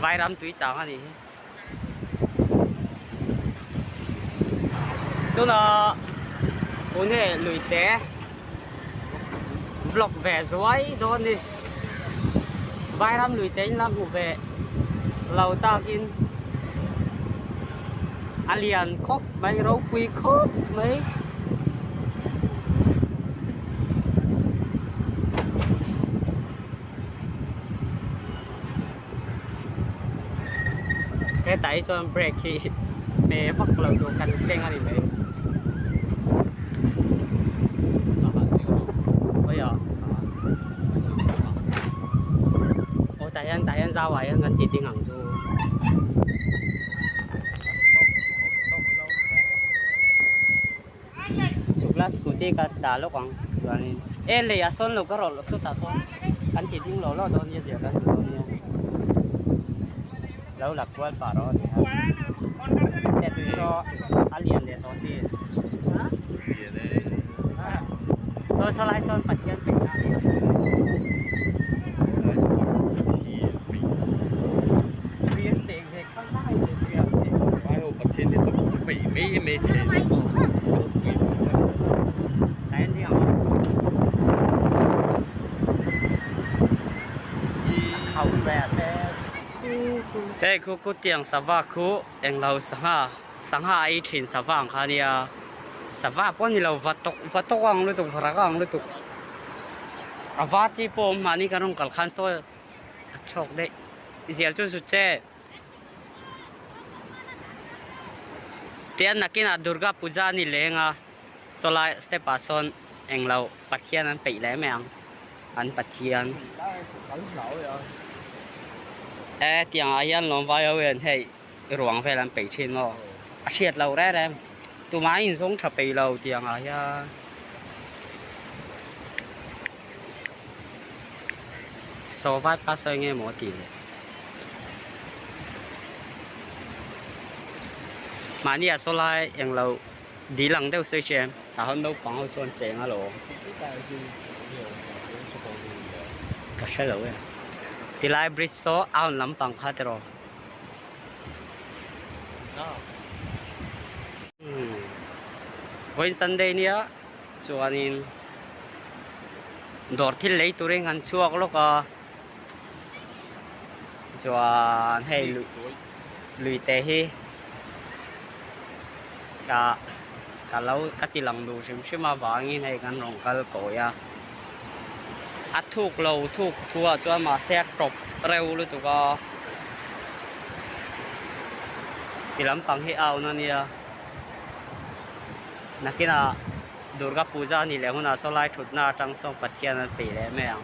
Vairam tui chang a nih hi. Tunah Pune lui te vlog ve zuai dawn a ni. Vairam lui te in la hmu ve lo takin a lian khawp mai ropui khawp mai. Hetah hi chuan brake hi hme vak lo tur kan keng a ni mai. Aw tah hian tah hian zau ah hian kan ti ding ang chu. Chhuk la scooty ka dah lawk ang chuanin e lei ah sawn lo ka rawh loh sawtah sawn kan ti ding lo lo dawn nia zia kan ti dawn nia lo la kual pah rawh a ni a he tui saw a lian leh tawh chi saw saw lai sawn Pathian peih na a ni Hei khu khu tiang sava khu englo sangha sangha a ei thin sava ang kha ania sava pawh a ni lo va tawk va tawk ang lutuk va rak ang lutuk a va chi pawh a awm mahni kan rawn kal khan sawi a thlawk daih zial chu zut che. Tian nakinah Durga Puja a ni leng a, chawlai step ah sawn englo Pathian an peih leh mai ang, an Pathian. E tiang ah hian lawm vai ho hian hei ruang vel an peih thin maw, a hriat loh reng reng tumah in zawng tha peih lo tiang ah hian. Saw vai pa sawi nge maw tih leh. Mahni ah saw lai eng lo dil ang deuh sawi che tah hawn naupang ho chuan cheng a lo awm. Ka hre lo e. Tilai bridge saw a hawn lampang kha tiraw. Vawiin Sunday nia chuanin dawr thil lei turin an chhuak lawk a chuan hei lui te hi ka ka lo ka ti lang duh hrim hrim avangin hei kan rawn kal kawi a a thuk lo thuk thu ah chuan mahse a tawp reuh lutuk a ti lampang hi a awn a nia nakinah Durga Puja a nih leh hunah saw lai thutna atang sawn Pathian an peih leh mai ang.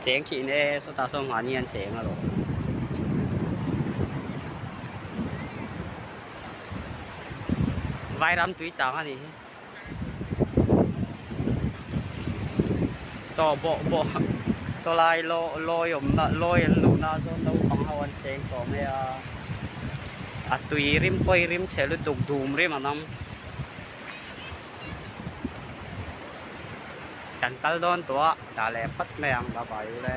Cheng thin e sawtah sawn mahni an cheng alawm. Vairam tui chang a nih hi. Saw bawh bawh saw lai lawi awmna lawi an luhna chuan naupang ho an cheng tawh mai a a tui rim pawh hi rim chhe lutuk dum rim an awm kan kal dawn tawh a dah leh phawt mai ang bye bye ule.